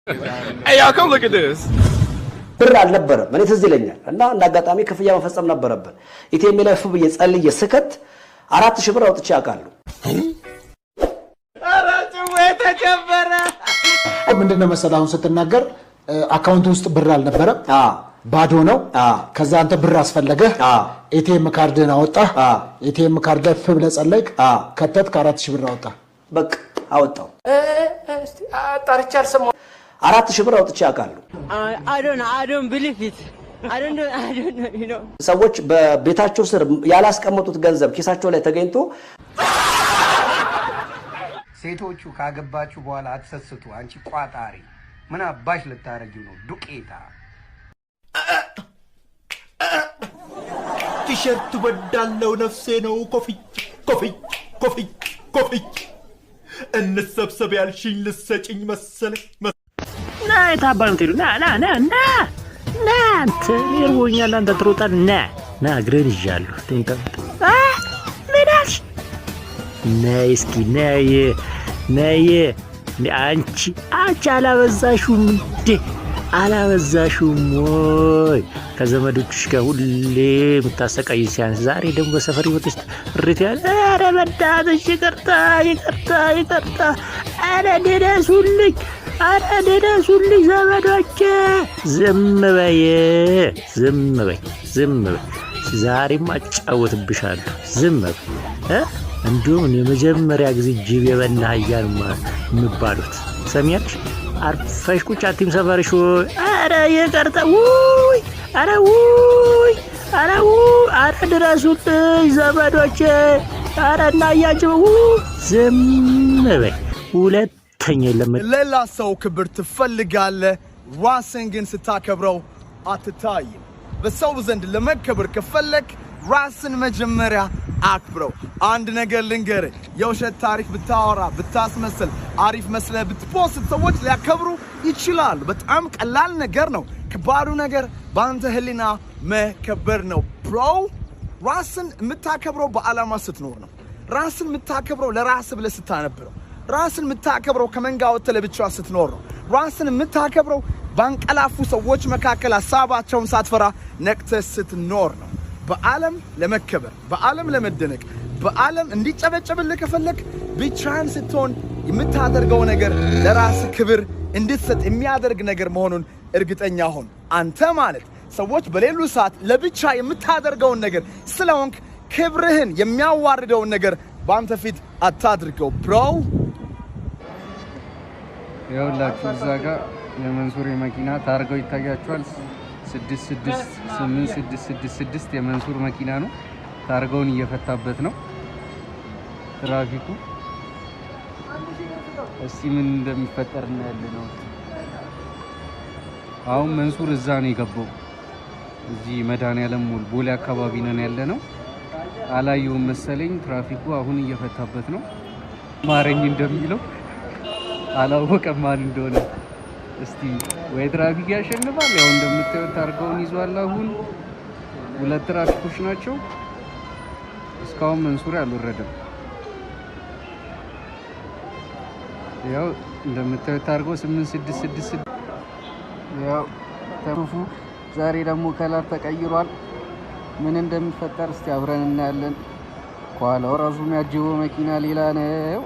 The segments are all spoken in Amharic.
Hey, y'all, come look at this. ብር አልነበረም። እኔ ትዝ ይለኛል እና እንደ አጋጣሚ ክፍያ መፈጸም ነበረብን። ATM ላይ ፍ ብዬ ጸልዬ ስከት 4000 ብር አውጥቼ አውቃለሁ። ምንድነው መሰለህ አሁን ስትናገር account ውስጥ ብር አልነበረም፣ ባዶ ነው። ከዛ አንተ ብር አስፈለገህ፣ ATM ካርድህን አወጣህ። ATM ካርድ ላይ ፍ ብለህ ጸለይክ፣ ከተትክ፣ 4000 ብር አወጣህ። በቃ አወጣው። 4000 ብር አውጥቼ አውቃለሁ። I don't believe it. I don't know. I don't know. You know. ሰዎች በቤታቸው ስር ያላስቀመጡት ገንዘብ ኪሳቸው ላይ ተገኝቶ ሴቶቹ ካገባችሁ በኋላ አትሰስቱ። አንቺ ቋጣሪ ምን አባሽ ልታረጊው ነው? ዱቄታ። ቲሸርት ወዳለው ነፍሴ ነው። ኮፍይ ኮፍይ ኮፍይ ኮፍይ እንሰብሰብ ያልሽኝ ልሰጭኝ መሰለኝ። ና የት አባ ነው የምትሄዱ? ና ና ና ና ና አንተ እኔ እርቦኛል፣ አንተ ትሮጣለህ። ና ና እግርህን ይዣለሁ። ምን አልሽ? ነይ እስኪ ነይ ነይ። አንቺ አንቺ አላበዛሽውም እንዴ? አላበዛሽውም ወይ? ከዘመዶችሽ ጋር ሁሌ የምታሰቃይ ሲያንስ ዛሬ ደግሞ በሰፈር ወጥሽ እሬት ያለ። ኧረ በእናትሽ ይቅርታ ይቅርታ ይቅርታ። ኧረ ድረሱልኝ፣ ኧረ ድረሱልኝ ዘመዶቼ። ዝም በይ ዝም በይ ዝም በይ። ዛሬማ እጫወትብሻለሁ። ዝም በይ እ እንዲሁም የመጀመሪያ ጊዜ ጅብ የበላ አህያ ነው የሚባሉት። ሰሚያለሽ? አርፈሽ ቁጭ አትይም ሰፈርሽ። ኧረ ይቅርታ ውይ፣ ኧረ ውይ፣ ኧረ ውይ፣ ኧረ ድረሱልኝ ዘመዶቼ። ኧረ እናያቸው። ዝም በይ። ሁለተኛ የለም። ሌላ ሰው ክብር ትፈልጋለህ፣ ራስን ግን ስታከብረው አትታይም። በሰው ዘንድ ለመከበር ከፈለክ ራስን መጀመሪያ አክብረው። አንድ ነገር ልንገርህ፣ የውሸት ታሪክ ብታወራ፣ ብታስመስል፣ አሪፍ መስለህ ብት post ሰዎች ሊያከብሩ ይችላሉ። በጣም ቀላል ነገር ነው። ከባዱ ነገር በአንተ ህሊና መከበር ነው bro። ራስን የምታከብረው በዓላማ ስትኖር ነው። ራስን የምታከብረው ለራስ ብለህ ስታነብ ነው። ራስን የምታከብረው ከመንጋ ወጥተህ ለብቻ ስትኖር ነው። ራስን የምታከብረው ባንቀላፉ ሰዎች መካከል ሀሳባቸውን ሳትፈራ ነቅተህ ስትኖር ነው። በዓለም ለመከበር፣ በዓለም ለመደነቅ፣ በዓለም እንዲጨበጨብልህ ከፈለክ ብቻህን ስትሆን የምታደርገው ነገር ለራስ ክብር እንድትሰጥ የሚያደርግ ነገር መሆኑን እርግጠኛ ሁን። አንተ ማለት ሰዎች በሌሉ ሰዓት ለብቻ የምታደርገውን ነገር ስለሆንክ ክብርህን የሚያዋርደውን ነገር በአንተ ፊት አታድርገው bro። ይኸውላችሁ እዛ ጋር የመንሱር መኪና ታርገው ይታያችኋል። 668666 የመንሱር መኪና ነው። ታርገውን እየፈታበት ነው ትራፊኩ። እስቲ ምን እንደሚፈጠር እናያለን። ነው አሁን መንሱር እዛ ነው የገባው። እዚህ መድኃኒዓለም ሞል ቦሌ አካባቢ ነን ያለ ነው። አላየውም መሰለኝ። ትራፊኩ አሁን እየፈታበት ነው። ማረኝ እንደሚለው አላወቀም ማን እንደሆነ። እስቲ ወይ ትራፊክ ያሸንፋል። ያው እንደምታዩት ታርጋውን ይዟል። አሁን ሁለት ትራፊኮች ናቸው። እስካሁን መንሱር አልወረደም። ያው እንደምታዩት ታርጋው 8666። ያው ተሩፉ ዛሬ ደግሞ color ተቀይሯል። ምን እንደሚፈጠር እስቲ አብረን እናያለን። ከኋላው ራሱ የሚያጅበው መኪና ሌላ ነው።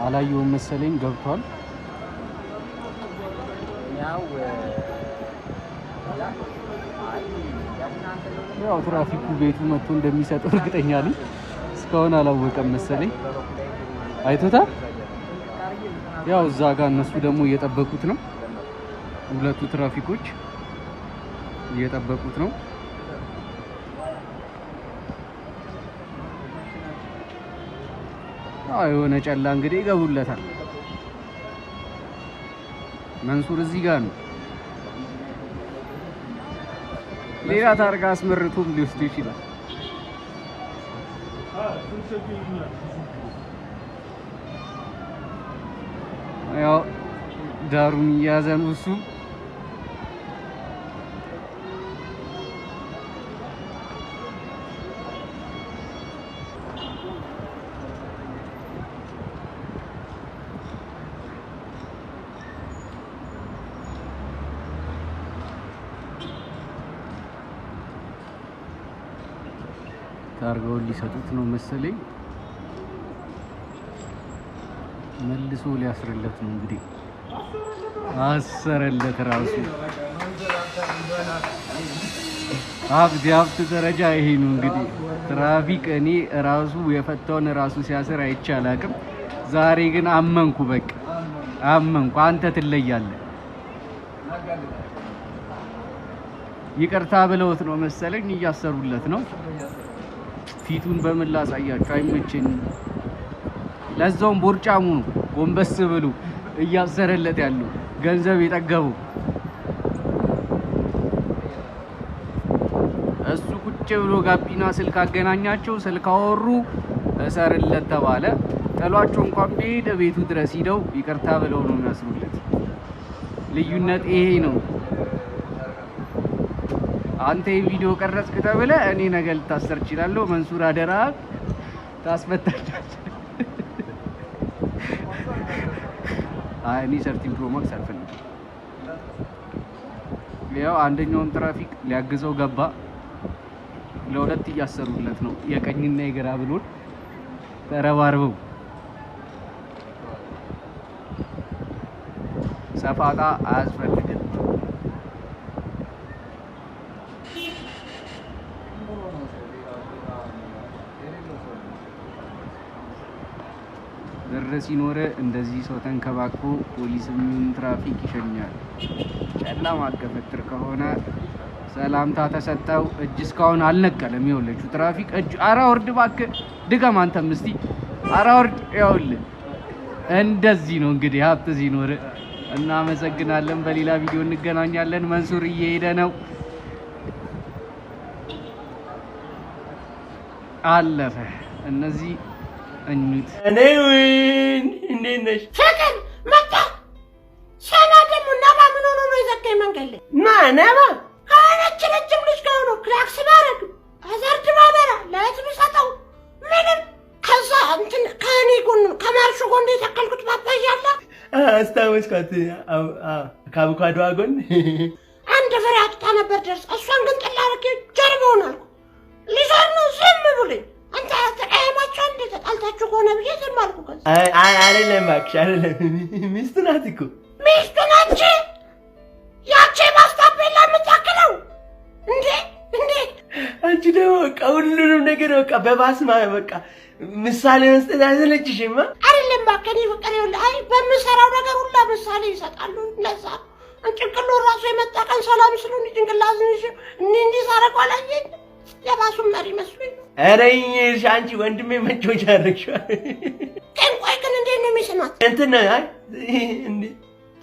አላየውም መሰለኝ ገብቷል። ያው ትራፊኩ ቤቱ መጥቶ እንደሚሰጠው እርግጠኛ ነኝ። እስካሁን አላወቀም መሰለኝ። አይቶታል። ያው እዛ ጋር እነሱ ደግሞ እየጠበቁት ነው። ሁለቱ ትራፊኮች እየጠበቁት ነው። አዎ የሆነ ጨላ እንግዲህ ይገቡለታል። መንሱር እዚህ ጋር ነው። ሌላ ታርጋ አስመርቶም ሊወስዱ ይችላል። ያው ዳሩን እየያዘ ነው እሱ። ታርጋውን ሊሰጡት ነው መሰለኝ። መልሶ ሊያስርለት ነው እንግዲህ። አሰረለት ራሱ። ሀብት የሀብት ደረጃ ይሄ ነው እንግዲህ። ትራፊክ እኔ ራሱ የፈታውን ራሱ ሲያስር አይቼ አላውቅም። ዛሬ ግን አመንኩ፣ በቃ አመንኩ። አንተ ትለያለህ። ይቅርታ ብለውት ነው መሰለኝ እያሰሩለት ነው። ፊቱን በምን ላሳያችሁ? አይመቸኝም። ለዛውም ቦርጫሙ ነው ጎንበስ ብሎ እያሰረለት ያለው ገንዘብ የጠገበው እሱ ቁጭ ብሎ ጋቢና ስልክ አገናኛቸው፣ ስልክ አወሩ፣ እሰርለት ተባለ። ጥሏቸው እንኳን ቢሄድ ቤቱ ድረስ ሂደው ይቅርታ ብለው ነው የሚያስሩለት። ልዩነት ይሄ ነው። አንተ የቪዲዮ ቀረጽክ ተብለህ እኔ ነገ ልታሰር እችላለሁ። መንሱር አደራ ታስፈታለህ። አይ እኔ 13 Pro Max አልፈልግም። ያው አንደኛውም ትራፊክ ሊያግዘው ገባ። ለሁለት እያሰሩለት ነው፣ የቀኝና የግራ ብሎን ተረባርበው። ሰፋጣ አያስፈልግም። ብር ሲኖር እንደዚህ ሰው ተንከባክቦ ፖሊስም ይሁን ትራፊክ ይሸኛል። ጨለማ አገፈትር ከሆነ ሰላምታ ተሰጠው። እጅ እስካሁን አልነቀለም። ይኸውልህ ትራፊክ እጅ፣ ኧረ ወርድ እባክህ ድገም አንተም እስቲ ኧረ ወርድ። ይኸውልህ እንደዚህ ነው እንግዲህ ሀብት ሲኖር። እናመሰግናለን። በሌላ ቪዲዮ እንገናኛለን። መንሱር እየሄደ ነው። አለፈ። እነዚህ እኙት። እኔ ውን እንዴት ነሽ? ፍቅር መጣ። ሰማ ደግሞ ነባ ምን ሆኖ ነው የዘጋኝ መንገድ ላይ? ማ ነባ? ከሆነች ረጅም ልጅ ጋር ሆኖ ክላክስ ባረግ hazard ባበራ light ብሰጠው ምንም። ከዛ እንትን ከእኔ ጎን ከማርሹ ጎን የተከልኩት ፓፓያ አለ። አስታወስኳት። ከአቮካዶዋ ጎን አንድ ፍሬ አጥታ ነበር ደርስ። እሷን ግን ጥላ አድርጌ ጀርባውን አልኩ። ሊዞር ነው ዝም ብሎኝ። አንተ ተቀያይማችሁ እንዴ ተጣልታችሁ ከሆነ ብዬ ዝም አልኩ። ከዛ አይደለም እባክሽ፣ አይደለም ሚስቱ ናት እኮ። ሚስቱ ናች ያቺ ማስታፔላ የምታክለው እንዴ? እንዴ አንቺ ደግሞ በቃ ሁሉንም ነገር በቃ በባስማ በቃ ምሳሌ መስጠት አይሰለችሽማ? አይደለም እባክህ፣ እኔ ፍቅር ይኸውልህ፣ አይ በምሰራው ነገር ሁላ ምሳሌ ይሰጣሉ። ለዛ ጭንቅሎ ራሱ የመጣ ቀን ሰላም ስሉኝ ጭንቅላቱን ይዤ እንዲህ እንዲህ ሳደርገው አላየኝም። የባሱን መሪ መስሎኝ ነው። ኧረ ይኸውልሽ አንቺ ወንድሜ መጫወቻ አደረግሽው። ግን ቆይ ግን እንዴት ነው የሚስማት? እንትን ነው፣ አይ እንዲህ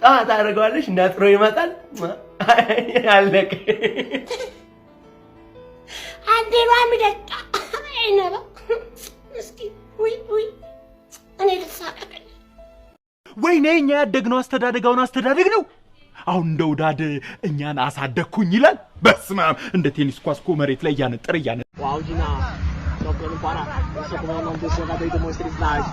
ጠዋት ታደርገዋለሽ፣ እንዳጥሮ ይመጣል፣ አለቀ። አንዴ ነው የሚደጣ። አይ ነባ እስኪ ውይ ውይ እኔ ልሳቀቅ። ወይኔ እኛ ያደግነው አስተዳደጋውን አስተዳደግ ነው። አሁን እንደ ውዳድ እኛን አሳደግኩኝ ይላል። በስመ አብ እንደ ቴኒስ ኳስ እኮ መሬት ላይ እያነጠረ እያነጠረ O Audi na tocando para. Não sei como é o nome desse jogador aí do Monster Slide.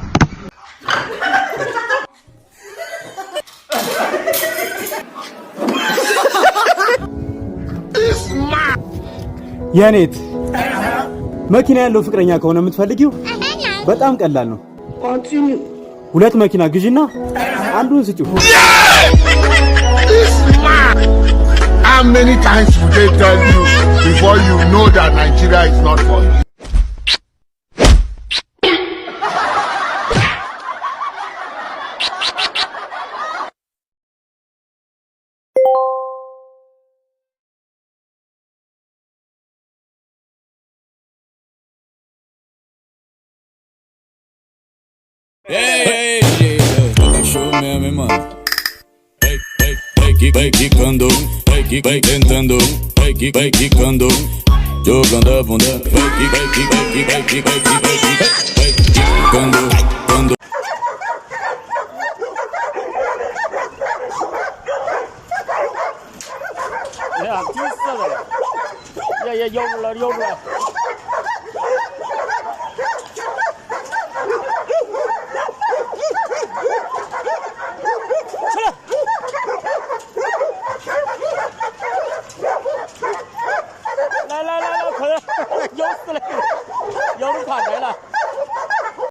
የኔት መኪና ያለው ፍቅረኛ ከሆነ የምትፈልጊው በጣም ቀላል ነው። ሁለት መኪና ግዢና አንዱን ስጪው። How many times would they tell you before you know that Nigeria is not for you? Ei, ei, ei, show mesmo, hein, mano. Vai, vai, vai, que vai quicando, vai que vai tentando, vai que vai quicando, jogando a bunda, vai que vai que vai que vai que vai que vai que vai quicando, quando. 야, 비싸다. 야, 야, 여불라, 여불라. 来来来来，快点，咬死了！有路卡来了。